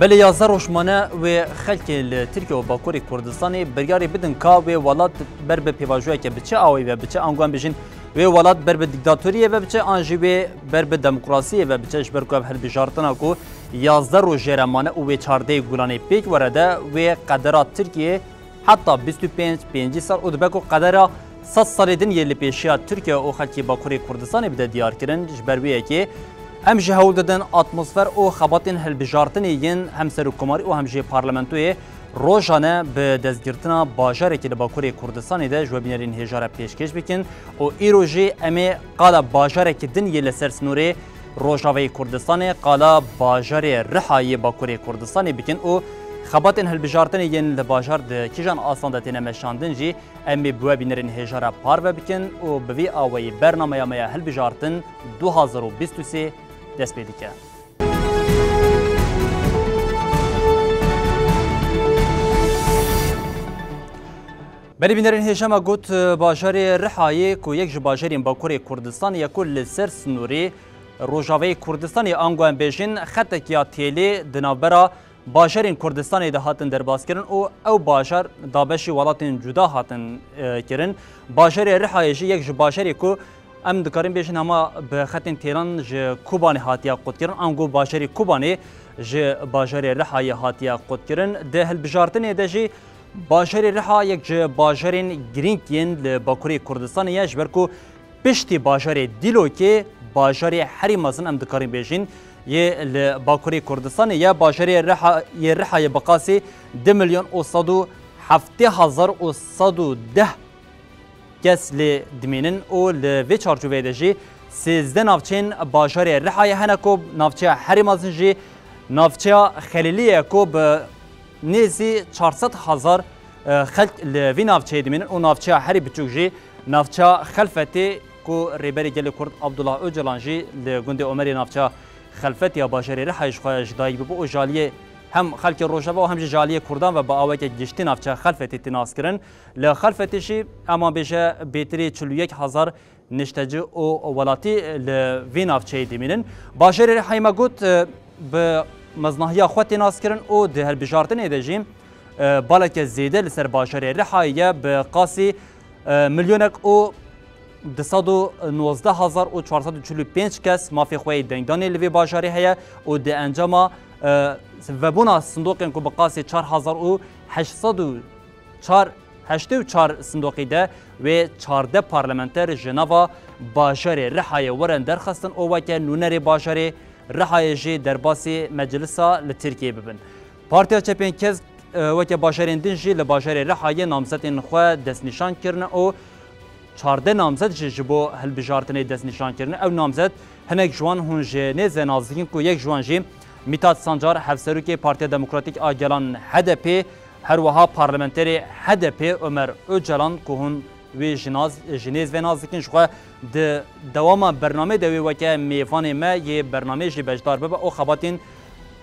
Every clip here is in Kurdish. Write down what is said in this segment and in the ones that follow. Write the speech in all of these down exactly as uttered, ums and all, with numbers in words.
Belê yazdeh roj mane wê xelkê li Tirkiye û Bakurê Kurdistanê biryarê bidin ka wê welat ber bi pêvajoyeke bi çi awayî ve biçe, ango em bêjin wê welat ber bi dîktatoriyê ve biçe an jî wê ber bi demokrasiyê ve biçe, ji ber ku ev hilbijartina ku yazdeh rojê re mane û wê çardehê Gulanê pêk were de wê qedera Tirkiyê heta bîst û pênc pêncî sal û dibe ku qedera sed salê din yê li pêşiya Tirkiye û xelkê Bakurê Kurdistanê bide diyarkirin. Ji ber wê yekê em jî hewl didin atmosfer û xebatên hilbijartinê yên hem serokkomarî û hem jî parlamentoyê rojane bi destgirtina bajarekî li Bakurê Kurdistanê de ji we bînerên hêja re pêşkêş bikin û îro jî em ê qala bajarekî din yê li ser sînorê Rojavayê Kurdistanê qala bajarê Riha yê Bakurê Kurdistanê bikin û xebatên hilbijartinê yên li bajar di kîjan astan de têne meşandin jî em ê bi we bînerên hêja re parve bikin û bi vî awayî bernameya me ya hilbijartin du hazar û bîst û sê dest pê dike. Belê bînerên hêja me got, bajarê Rihayê ku yek ji bajarên Bakurê Kurdistanê ye ku li ser sînorê Rojavayê Kurdistanê ango em bêjin xetek ya têlê di navbera bajarên Kurdistanê de hatin derbaskirin û ew bajar dabeşî welatên cuda hatin, e, kirin. Bajarê Rihayê jî yek ji bajarê ku em dikarin bêjin hema bi xetên têlan ji Kobanê hatiye qutkirin, ango bajarê Kobanê ji bajarê Rihayê hatiye qutkirin. Di hilbijartinê de jî bajarê Riha yek ji bajarên girîng yên li Bakurê Kurdistanê ye, ji ber ku piştî bajarê Dîlokê, bajarê herî mezin em dikarin bêjin yê li Bakurê Kurdistanê ye. Bajarê Riha, yê Rihayê bi qasî du milyon û sed û heftê hezar û sed û deh kes lê dimînin û li vê çarçoveyê de jî sêzdeh navçeyên bajarê Rihayê hene ku navçeya herî mezin jî navçeya Xelîlî ye ku bi nêzî çar sed hezar, e, xelk li vî navçeyê dimînin û navçeya herî biçûk jî navçeya Xelfetê ku Rêberê Gelê Kurd Abdullah Ocalan jî li gundê Omerê navçeya Xelfetê ya bajarê Rihayê ji xwe ji dayik bûbû û ji aliyê hem xelkê Rojava û hem jî ji aliyê Kurdan ve bi aweke giştî navçeya Xelfetê tê naskirin. Li Xelfetê jî, ema bêje, bêtirî çil û yek hezar niştecî û welatî li vî navçeyê dimînin. Bajarê Rihayê me got, e, bi meznahiya xwe tê naskirin û di hilbijartinê de jî, e, baleke zêde li ser bajarê Rihayê ye, bi qasî, e, milyonek û du sed û nozdeh hezar û çar sed û çil û pênc kes mafê xwe yê dengdanê li vê bajarê heye û di encama, e, vebûna sindoqên ku bi qasî çar hezar û heşt sed û çar, heştê û çar sindoqî de wê çardeh parlamenter ji nava bajarê Rihayê werin derxistin û weke nûnerê bajarê Rihayê jî derbasî meclisa li Tirkiyê bibin. Partiya Çepên Kesk, e, weke bajarên din jî li bajarê Rihayê namzetên xwe destnîşan kirine û çardeh namzet jî ji bo hilbijartinê destnîşan kirine. Ew namzet hinek ji wan hûn ji nêz ve nas dikin ku yek ji wan jî Mîtat Sancar, hevserokê Partiya Demokratîk a Gelan H D P, her wiha parlamenterê H D P Omer Ocalan ku hûn wê ji nas-, ji nêz ve nas dikin, ji xwe di dewama bernameyê de wê weke mêvanê me yê bernameyê jî beşdar bibe û xebatên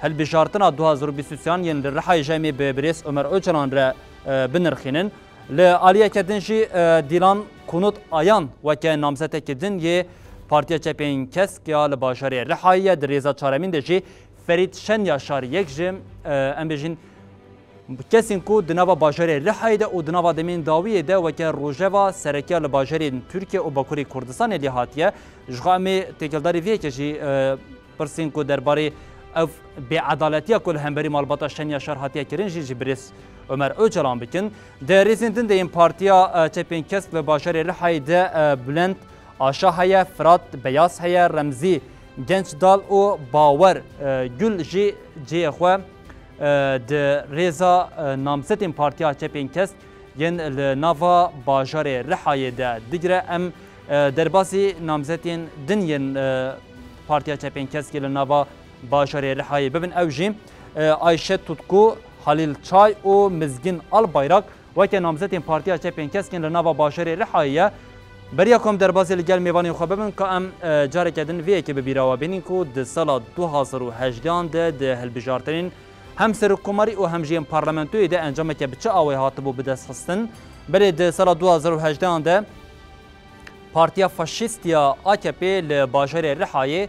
hilbijartina du hazar û bîst û sê an yên li Rihayê jî em ê bi birêz Omer Ocalan re, e, binirxînin. Li aliyeke din jî, e, Dîlan Kunut Ayan weke namzetekî din yê Partiya Çepên Kesk ya li bajarê Rihayê ye. Di rêza çaremîn de jî Ferîd Şenyaşar yek ji, e, em bêjin, kesên ku di nava bajarê Rihayê de û di nava demên dawiyê de weke rojeva serekiya li bajarên Tirkiye û Bakurê Kurdistanê lê hatiye. Ji xwe em ê têkildarî vê yekê jî, e, pirsên ku derbarê ev bêedaletiya ku li hemberî malbata Şenyaşar hatiye kirin jî ji birêz Omer Ocalan bikin. Di rêzên din de yên Partiya, e, Çepên Kesk li bajarê Rihayê de, e, Bülent Aşa heye, Firat Beyaz heye, Remzî Gençdal û Bawer, e, Gül jî cihê xwe, e, di rêza, e, namzetên Partiya Çepên Kesk yên li nava bajarê Rihayê de digire. Em, e, derbasî namzetên din yên, e, Partiya Çepên Kesk yê li nava bajarê Rihayê bibin. Ew jî, e, Ayşe Tutku, Halil Çay û Mizgin Albayrak weke namzetên Partiya Çepên Kesk yên li nava bajarê Rihayê ye. Beriya ku em derbasî li gel mêvanên xwe bibin, ka em, e, careke din vê yekê bi bîra we bînin ku di sala du hazar û hejdeh an de di hilbijartinên hem serokkomarî û hem jî yên parlamentoyê de encameke bi çi awayî hatibû bidestxistin. Belê di sala du hazar û hejdeh an de Partiya Faşîst ya A K P li bajarê Rihayê,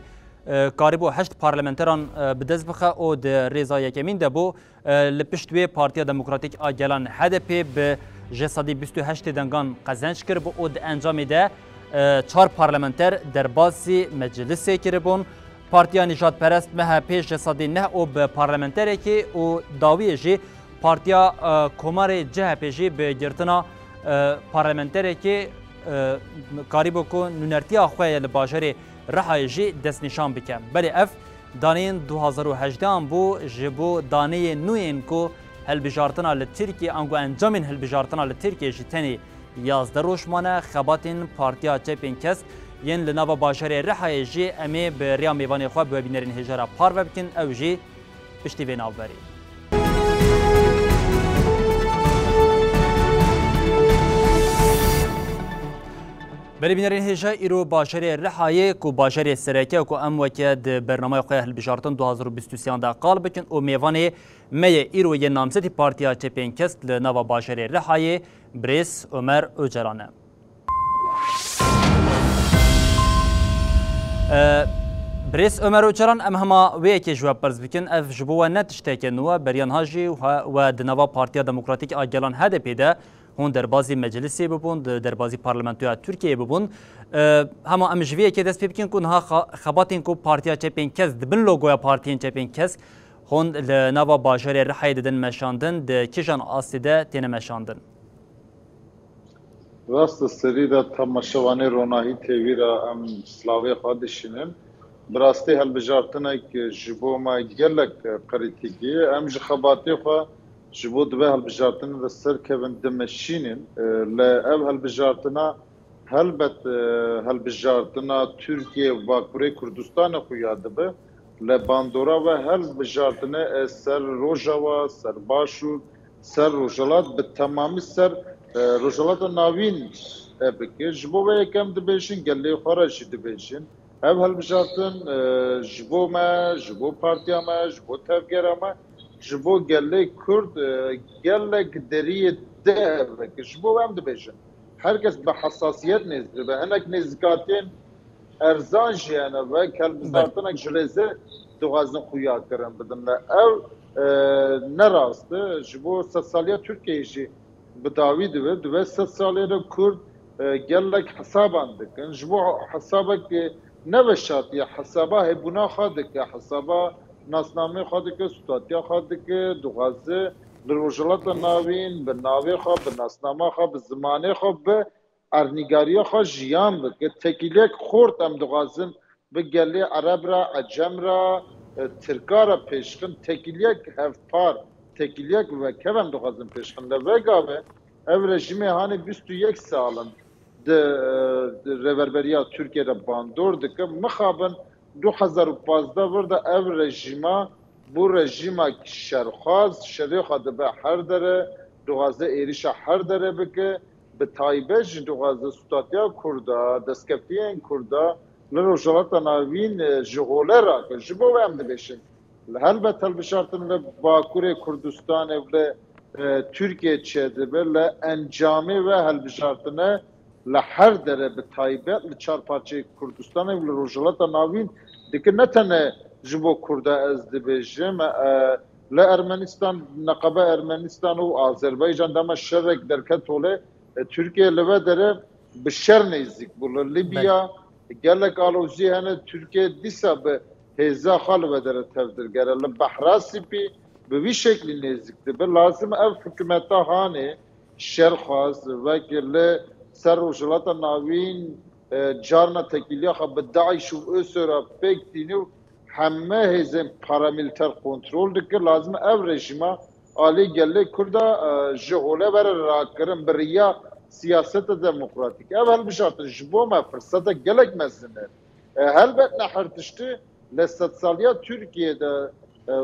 e, karîbû heşt parlamenteran, e, bi dest bixe û di rêza yekemîn de bû. E, li pişt wê Partiya Demokratîk a Gelan, H D P, bi ji sedî bîst û heştê dengan qezenc kiribû û di encamê de, e, çar parlamenter derbasî meclisê kiribûn. Partiya Nîjadperest, M H P, ji sedî neh û bi parlamenterekî û dawiyê jî Partiya, e, Komarê, C H P, jî bi girtina, e, parlamenterekî, e, karîbû ku nûnertiya xwe ye li bajarê Rihayê jî destnîşan bike. Belê ev daneyên du hazar û hejdehan bû, ji bo daneyên nû yên ku hilbijartina li Tirkiyê, ango encamên hilbijartina li Tirkiyê ji tenê yazdeh roj mane, xebatên Partiya Çepên Kesk yên li nava bajarê Rihayê jî em ê bi rêya mêvanê xwe bi we bînerên hêja re parve bikin, ew jî piştî vê navberê. Belê bînerên hêja, îro bajarê Rihayê ku bajarê sereke ku em weke di bernameya xwe ya hilbijartin du hazar û bîst û sêyan de qal bikin û mêvanê me yê îro yê namzetî Partiya Çepên Kesk li nava bajarê Rihayê, birêz Omer Ocalan e. E, birêz Omer Ocalan, em hema wê yekê ji we pirs bikin. Ev ji bo we ne tişteke nû e, beriya niha jî we, we di nava Partiya Demokratîk a Gelan, H D P, de hûn derbazî meclisê bibûn, di derbazî parlamentoya Tirkiyeyê bibûn. E, hema em ji vê yekê dest pê bikin ku niha xa-, xebatên ku Partiya Çepên Kesk, di bin logoya Partiyên Çepên Kesk, hûn li nava bajarê Rihayê didin meşandin, di kîjan astê de têne meşandin? Rast e, serî de temaşevanê Ronahî T V re em slavê xwe dişînin. Bi rastî hilbijartinek ji bo me gelek qirîtîkî ye. Em ji xebatê xwe ji bo di vê hilbijartinê de serkevin dimeşînin. E, lê ev hilbijartina helbet, e, hilbijartina Tirkiye û Bakurê Kurdistanê xuya dibe. Lê bandora ve hilbijartinê, e, ser Rojava, ser Başûr, ser Rojhilat, bi temamî ser, e, Rojhilata Navîn, e, bike. Ji bo ve yekem dibêjin, gelê xwe re jî dibêjin. Ev hilbijartin, e, ji bo me, ji bo partiya me, ji bo tevgera me, ji bo gelê Kurd, e, gelek deriyê di ev e, ji bo em dibêjin. Her kes bi hesasiyet nêz dibe. Hinek nêzikatiyên erzan jî hene, wek helbizartinek ji rêzê dixwazin xuya kirin bidin. Lê ev, e, ne rast e. Ji bo sedsaliya Tirkiyeyê jî bi dawî dibe. Di vê sed salê de Kurd, e, gelek hesaban dikin. Ji bo hesabek, e, ne veşartiye, hesaba hebûna xwe dike, hesaba nasnameyê xwe dike, stûtatiya xwe dike, dixwaze li Rojhilata Navîn bi navê xwe, bi nasnama xwe, bi zimanê xwe, bi ernîgariya xwe jiyan bike. Tekîliyek xurt em dixwazin bi gelê Ereb re, Ecem re, e, Tirka re pêşxin, tekîliyek hevpar, tekîliyek wekev em dixwazin pêşxin. Lê vegavê ev rejîmê hanê bîst û yek sal in di, e, di rêverberiya Tirkiyê de bandor dike. Mixabin du hezar û pazdeh vir de ev rejîma bû rejîmek şerxwaz, şerê xwe dibe her dere, dixwaze êrîşa her dere bike, bi taybet jî dixwaze stûtatiya Kurda, destkeftiyên Kurda li Rojhilata Navîn, e, ji hole rake. Ji bo ve em dibêjin. Li helbet hilbijartin li Bakurê Kurdistanê û li, e, Tirkiyê çêdibe, li encamê ve hilbijartine li her dere, bi taybet li çar parçeyê Kurdistanê û li Rojhilata Navîn dike. Ne tenê ji bo Kurda ez dibêjim, e, li Ermenistan, neqebe Ermenistan û Azerbaycan dema şerek derket holê, e, Tirkiye li ve dere bi şer nêzîk bû. Li Libya gelek alozî hene, Tirkiye dîsa bi hêza xwe li ve dere tevdir gere. Li Behra Spî bi vî şeklî nêzîk dibe. Lazim ev hikûmeta hanê şerxwaz, wek li ser Rojhilata Navîn, e, carna tekîliya xwe bi DAIŞ û ÖSO re pêk tîne û heme hêzên paramîlîter kontrol dike. Lazim e ev rejîma alî gelê Kurda, e, ji hole were rakirin bi riya siyaseta demokratîk. Ev hilbijartin ji bo me firseta gelek mezin e. E, helbet ne her tiştî li sedsaliya Tirkiyê de, e,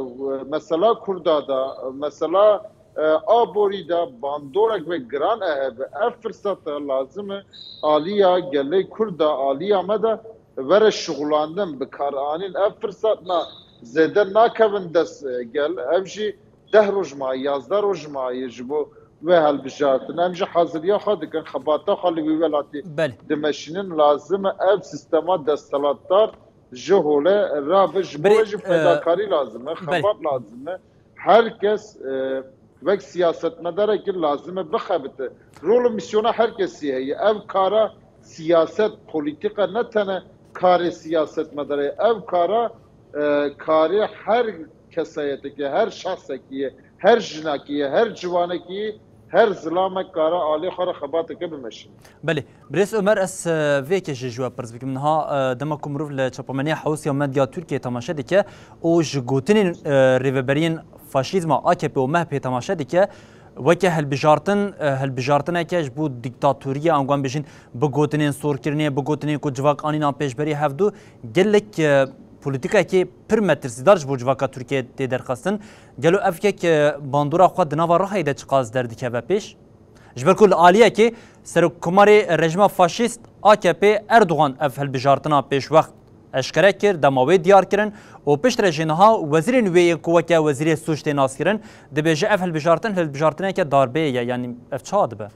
mesela Kurda de, mesela, e, aborî de bandorek ve giran e hebe. Ev firseta lazim e aliya gelê Kurda, aliya me de were şixulandin, bikaranîn. Ev firsatna zêde nakevin dest, e, gel. Ev jî deh roj maye, yazdeh roj maye ji bo vê hilbijartin. Em jî haziriya xwe dikin, xebata xwe li wî welatî Belê. dimeşînin. Lazim e ev sîstema desthilatdar ji hole rabe, ji bo Berê, we jî e, fedakarî lazim e, belê. Xebat lazim e. Her kes, e, wek siyasetmedarekî lazim e bixebite. Rol û misyona her kesî heye. Ev kara siyaset, polîtîka ne tene karê siyasetmedarê ye. Ev kara, e, karê her kesayetekê, her şexsekî ye, her jinakî ye, her ciwanekî ye, her zilamek kara alê xwe re xebateke bimeşîne. Belê. Birêz Omer, ez, e, vê yekê jî ji we pirs bikim. Niha, e, dema ku mirov li çapemeniya Hewsiya Medya Tirkiyê temaşe dike û ji gotinên, e, rêveberiyên faşîzma A K P û M H P temaşe dike, weke hilbijartin, e, hilbijartineke ji bo dîktatoriya, anguan bêjin, bi gotinên sorkirinê, bi gotinên ku civak anînan pêşberî hevdû, gelek, e, polîtîkayekê pir metirsîdar ji bo civaka Tirkiyê tê derxistin. Gelo ev kek, e, bandora xwe di nava Rihayê de çiqas derdikeve pêş? Ji ber ku li aliyekê Serokkomarê rejîma faşîst A K P Erdogan ev hilbijartina pêşwext eşkere kir, dema wê diyar kirin û piştre jî niha wezîrên wê yên ku weke wezîrê sûc tê naskirin, dibêje ev hilbijartin hilbijartineke darbeyê ye, yanî ev çawa dibe?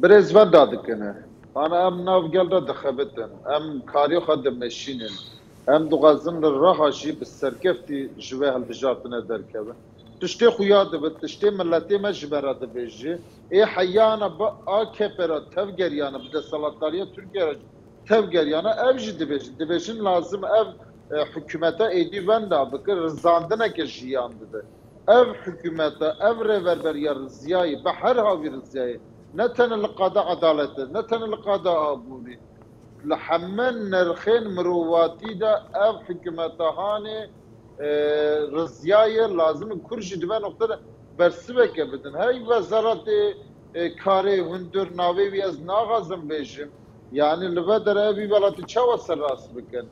Birêz venda dikine. Ana em nav gel de dixebitin. Em karê xwe dimeşînin. Em dixwazin li Riha jî bi serkeftî ji vê hilbijartine derkevin. Tiştê xuya dibe, tiştê miletê me ji me re dibêje. Ê heyana bi A K P re tevgeriyane, bi desthilatdariya Tirkiye re tevgeriyane, ev jî dibêjin. Dibêjin lazim ev, e, hikûmeta êdî wenda bike, rizandineke jiyan bide. Ev hikûmeta, ev rêverberiya riziyayê, bi her havî riziyayê, ne tene li qada edaletê, ne tene li qada abûnê, li heme nirxên mirovatî de ev hikûmeta hanê, e, riziyayê lazim e Kurd jî di vê noqtê de bersiveke bidin. Hey wezaretê, e, karê hundir navê wî ez naxwazim bêjim. Yanî li vê derê ev vî welatî çawa serrast bikin?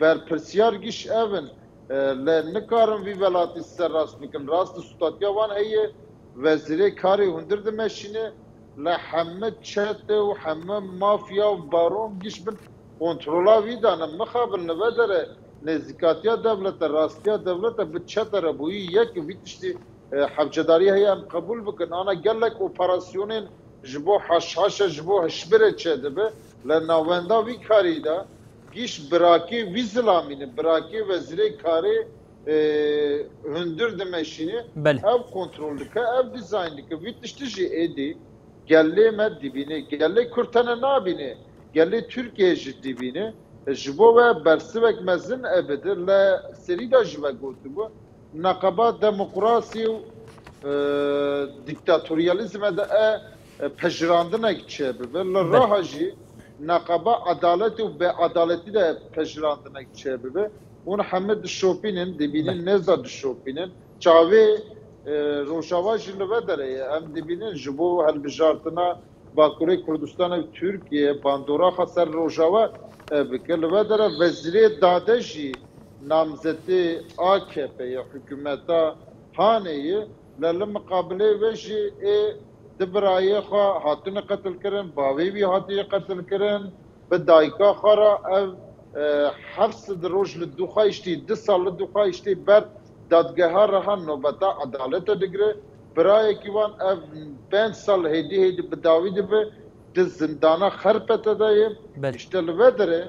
Berpirsiyar giş ev in. E, lê nikarin vî welatî serrast bikin. Rast stûtatiya wan heye, wezîrê karê hundir dimeşîne, lê heme çete û heme mafya û baron giş bin kontrola wî de ne. Mixabin li vê derê nêzîkatiya dewlete, rastiya dewlete bi çete re bûyî yek, vî tiştî, e, hevcedarî heye em qebûl bikin. Ana gelek operasyonên ji bo haşhaşe, ji bo hişbirê çêdibe, li navenda vî karî de giş birakê vî zilamî ne, birakê wezîrê karê, e, hundir dimeşîne, Belê. Ev kontrol dike, ev dîzayn dike. Vî tiştî jî êdî gelê me dibîne, gelê Kurd tene nabîne, gelê Tirkiye jî dibîne. E, ji bo we bersivek mezin e bide, li serî de ji we gotibû, neqeba demokrasî û, e, dîktatoriyalîzme de e, e, pejirandineke çêbibe. Li Belê. Riha jî neqeba edaletê û bêedaletî de pejirandineke çêbibe. Hûn hemî dişopînin, dibînin, Belê. nêz de dişopînin. Çavê, e, Rojava jî li vê derê ye. Em dibînin ji bo hilbijartina Bakurê Kurdistanê û Tirkiye bandora xwe ser Rojava, e, bike. Li vê derê wezîrê dade jî namzetê A K P ye, hikûmeta hanê ye. Lê li miqabilê wê jî ê di birayê xwe hatine qetilkirin, bavê wî hatiye qetilkirin, bi dayika xwe re ev, e, heft sed roj li dû xwe hiştî, du sal li dû xwe hiştî ber dadgeha re ha nobeta edalete digire. Birayekî wan ev pênc sal hêdî hêdî bi dawî dibe, di zindana Xerpete de ye. Belê. Îşte li vê derê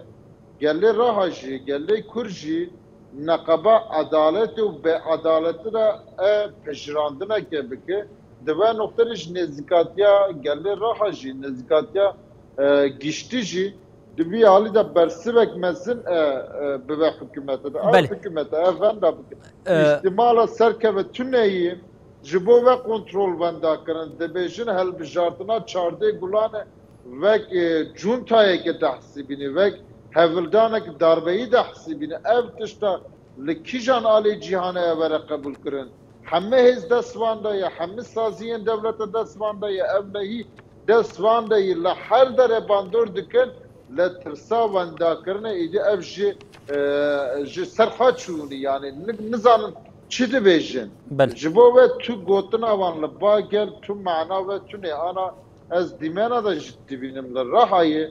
gelê Riha jî, gelê Kurd jî neqeba edaletê û bêedaletî de e pejirandineke bike. Di vê noqtê de jî nêzîkatiya gelê Riha jî, nêzîkatiya, e, giştî jî di vî alî de bersivek mezin e, e, bibe hikûmetê de. Ev Belê. Hikûmete, ev wenda bike. E, Îhtîmala serkeve tuneyî ji bo ve kontrol wenda kirin. Dibêjin hilbijartina çardeh Gulanê wek, e, cuntayeke dehsibîne, wek hevildanek darbeyî dehsibîne. Ev tişta li kîjan alê cîhanê ev were qebûl kirin? Hemî hêz dest wan de ye, hemî saziyên dewlete dest wan de ye, ev lehî dest wan de ye. Li her derê bandor dikin, li tirsa wendakirinê êdî ev ji, e, ji ser xwe çûnî, yanî ni-, nizanin çi dibêjin. Belê. Ji bo ve tu gotina wan li ba gel, tu mana ve tu nê ana ez dîmena de jî dibînim li Rihayê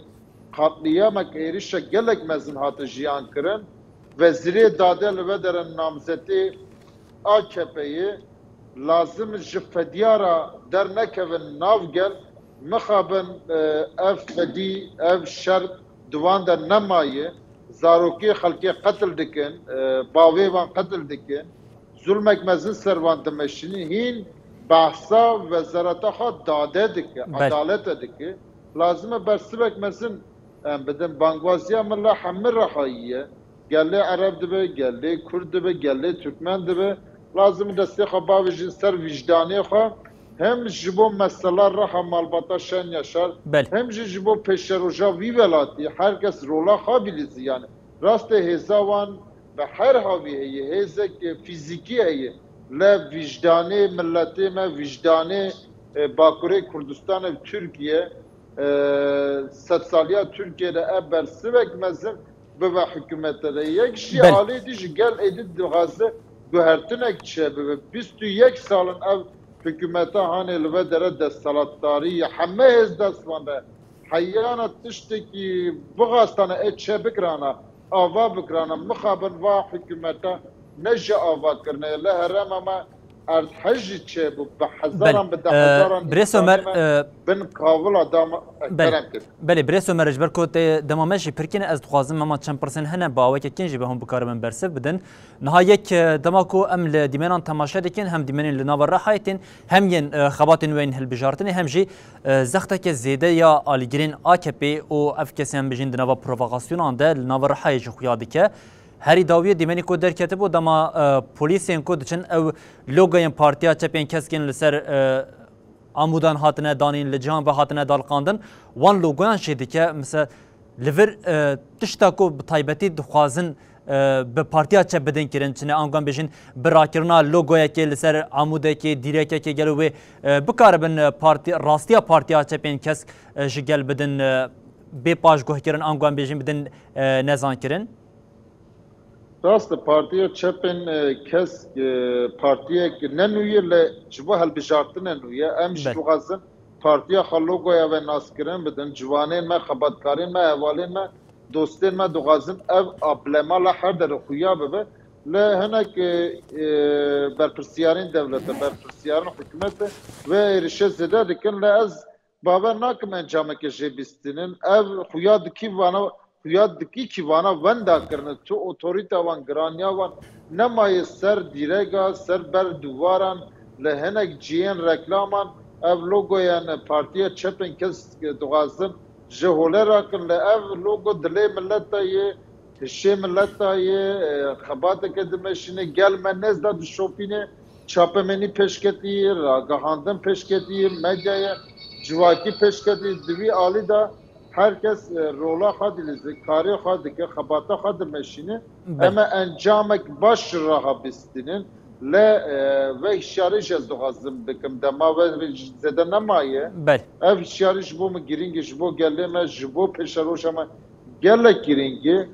qatliyamek êrişek gelek mezin hate jiyan kirin. Wezîrê dade li vê derê namzetê A K P'yê lazim ji fediya re dernekevin nav gel, mixabin, e, ev fedî, ev şer di wan de nemaye, zarokê xelkê qetil dikin, e, bavê wan qetil dikin, zulmek mezin ser wan dimeşînin, hîn behsa wezareta xwe dade dike, Belê. Adalete dike. Lazim e bersivek mezin em bidin. Bangwaziya min la hemî rehayî ye. Gelê Ereb dibe, gelê Kurd dibe, gelê Türkmen dibe. Lazim e destê xwe bavêjin ser vîjdanê xwe. Hem ji bo mesela reha malbata Şen Yaşar, Belê. Hem jî ji bo pêşeroja vî welatî her kes rola xwe bilîzî. Yani rastê hêza wan bi her havî heye, hêzek fîzîkî heye. Le vîjdanê miletê me, vîjdanê, e, Bakurê Kurdistanê û Tirkiye, e, sedsaliya Tirkiye de ev bersivek mezin bibe hikûmete de. Yek jî Belê. Alê dî ji gel êdî dixwaze guhertinek çêbibe. Bîst û yek sal in ev hikûmeta hanê li ve dere desthilatdarî ye. Heme hêz dest wan de. Heyana tiştekî bixwastane ê çêbikirana, ava bikirana, mixabin va hikûmeta ne ji ava kirine ye. Li herêma me erdhej jî çêbû, bi hezaran, Belê. Bi deh hezaran Ee, Birêz Omer, insanê me ee, bin kavila dama Belê. Kerem kir. Belê, Birêz Omer, ji ber ku te dema me jî pirkîne, ez dixwazim hema çend pirsên hene bi aweke kin jî bi hûn bikaribin bersiv bidin. Niha yek, e, dema ku em li dîmenan temaşe dikin, hem dîmenên li nava Rihayê tên, hem yên, e, xebatên we yên hilbijartinê, hem jî, e, zexteke zêde ya alîgirên A K P û ev kesê em bijîn di nava provokasyonan de li nava Rihayê jî xuya dike. Herî dawiyê dîmenî ku derketibû dema, e, polîsên ku diçin ew logoyên Partiya Çepên Kesk ên li ser, e, Amûdan hatine danîn, li cihan ve hatine daliqandin, wan logoyan jê dike. Misal, li vir, e, tişta ku bi taybetî dixwazin, e, bi Partiya Çep bidin kirin, çine anguan bêjin bi rakirina logoyekê li ser amûdekê, dîrekekê gelo wê, e, bikaribin, e, partî-, rastiya Partiya Çepên Kesk, e, ji gel bidin, e, bê paşguhkirin, anguan bêjin bidin, e, nezankirin? Rast e, Partiya Çepên, e, Kesk, e, partiyek ne nû ye, lê ji bo hilbijartine nû ye. Em jî Belê. Dixwazin partiya xwe logoya ve naskirin bidin. Ciwanên me, xebatkarên me, hevalên me, dostên me dixwazin ev ablema li her dere xuya bibe. Lê hinek, e, e, berpirsiyarên dewlete, berpirsiyarên hikûmete ve êrişe zêde dikin. Lê ez bawer nakim encameke jê bistînin. Ev xuya dikî vana, xuya dikî kî vana wenda kirine. Tu otorîta wan, giraniya wan nemaye ser dîrega, ser ber dîwaran, li hinek cihên reklaman ev logoyan Partiya Çepên Kesk dixwazin ji hole rakin. Li ev logo dilê mileta ye, hişê mileta ye, e, xebateke dimeşîne, gel me nêz de dişopîne, çapemenî pêşketî, ragihandin pêşketî, medyaya civakî pêşketî, di vî alî de her kes, e, rola xwe dilîze, karê xwe dike, xebata xwe dimeşîne. Belê. Em ê encamek baş ji reha bistînin. Lê, e, ve hişyarî jî ez dixwazim bikim. Dema ve zêde nemaye. Belê. Ev hişyarî ji bo min girîng e, ji bo gelê me, ji bo pêşeroja me gelek girîng e.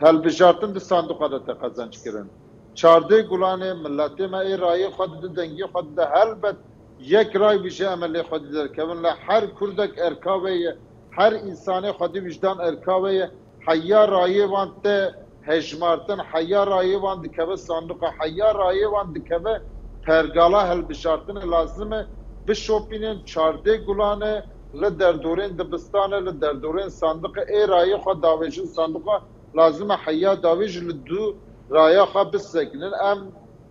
Hilbijartin di sanduqa de tê qezenc kirin. Çardê Gulanê, miletê me ê rayê xwe dide, dengê xwe dide. Helbet yek ray bije em ê lê xwedî derkevin. Lê her Kurdek erka wê ye, her însanê xwedî wijdan erka wê ye. Heya rayê wan tê hejmartin, heya rayê wan dikeve sanduqa, heya rayê wan dikeve pergala hilbijartinê. Lazim e bişopînin. Çardê Gulanê, li derdorên dibistanê, li derdorên sanduqê ê rayê xwe davêjin sanduqa. Lazim e heya dawêj li dû raya xwe bisekinin. Em,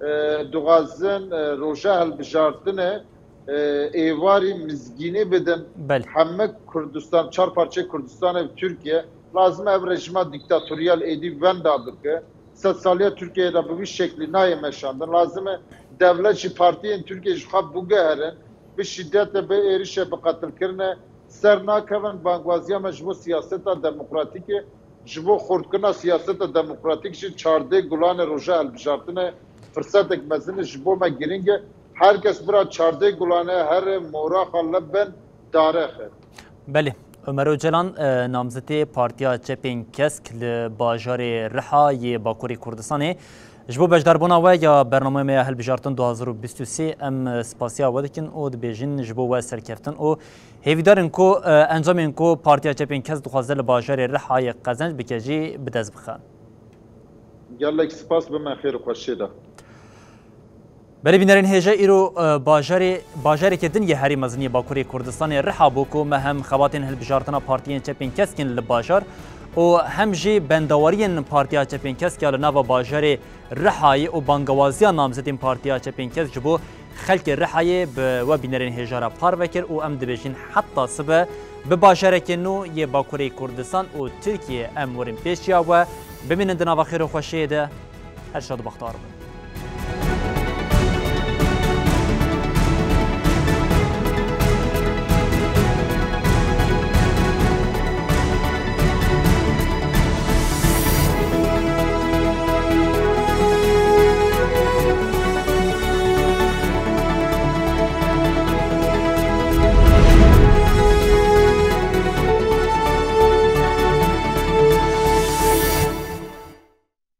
e, dixwazin, e, roja hilbijartinê, e, êvarî mizgînî bidin. Belê. Heme Kurdistan, çar parçeyê Kurdistanê û Tirkiye, lazim e ev rejîma dîktatoriyal êdî wenda bike. Sedsaliya Tirkiyeyê de bi vî şeklî nayê meşandin. Lazim e dewlet jî, partiyên Tirkiye ji xwe biguherin, bi şîdetê, bi êrişê, bi qetilkirinê ser nakevin. Bangwaziya me ji bo siyaseta demokratîk e, ji bo xurtkirina siyaseta demokratîk jî çardê Gulanê roja hilbijartinê firsetek mezin e, ji bo me girîng e. Her kes bira çardê Gulanê here, mora xwe li bin darexe. Belê. Omer Ocalan, e, namzetê Partiya Çepên Kesk li bajarê Riha yê Bakurê Kurdistanê, ji bo beşdarbûna we ya bernameya me ya hilbijartin du hazar û bîst û sê, em, e, spasiya we dikin û dibêjin ji bo we serkeftin û hêvîdar in ku, e, encamên ku Partiya Çepên Kesk dixwaze li bajarê Rihayê qezenc bike jî bi dest bixe. Gelek spas, bi me xêr û xweşiyê de. Belê bînerên hêja îro, e, bajarê, bajarekê din yê herî mezin yê Bakurê Kurdistanê Riha bû ku me hem xebatên hilbijartina partiyên çepên kesk in li bajar û hem jî bendawariyên Partiya Çepên Kesk ya li nava bajarê Rihayê û bangewaziya namzetên Partiya Çepên Kesk ji bo xelkê Rihayê bi we bînerên hêja re parve kir û em dibêjin heta sibe bi bajarekê nû yê Bakurê Kurdistan û Tirkiyê em werin pêşiya we. Bimînin di nava xêr û xweşiyê de. Her şad û bextewar bin.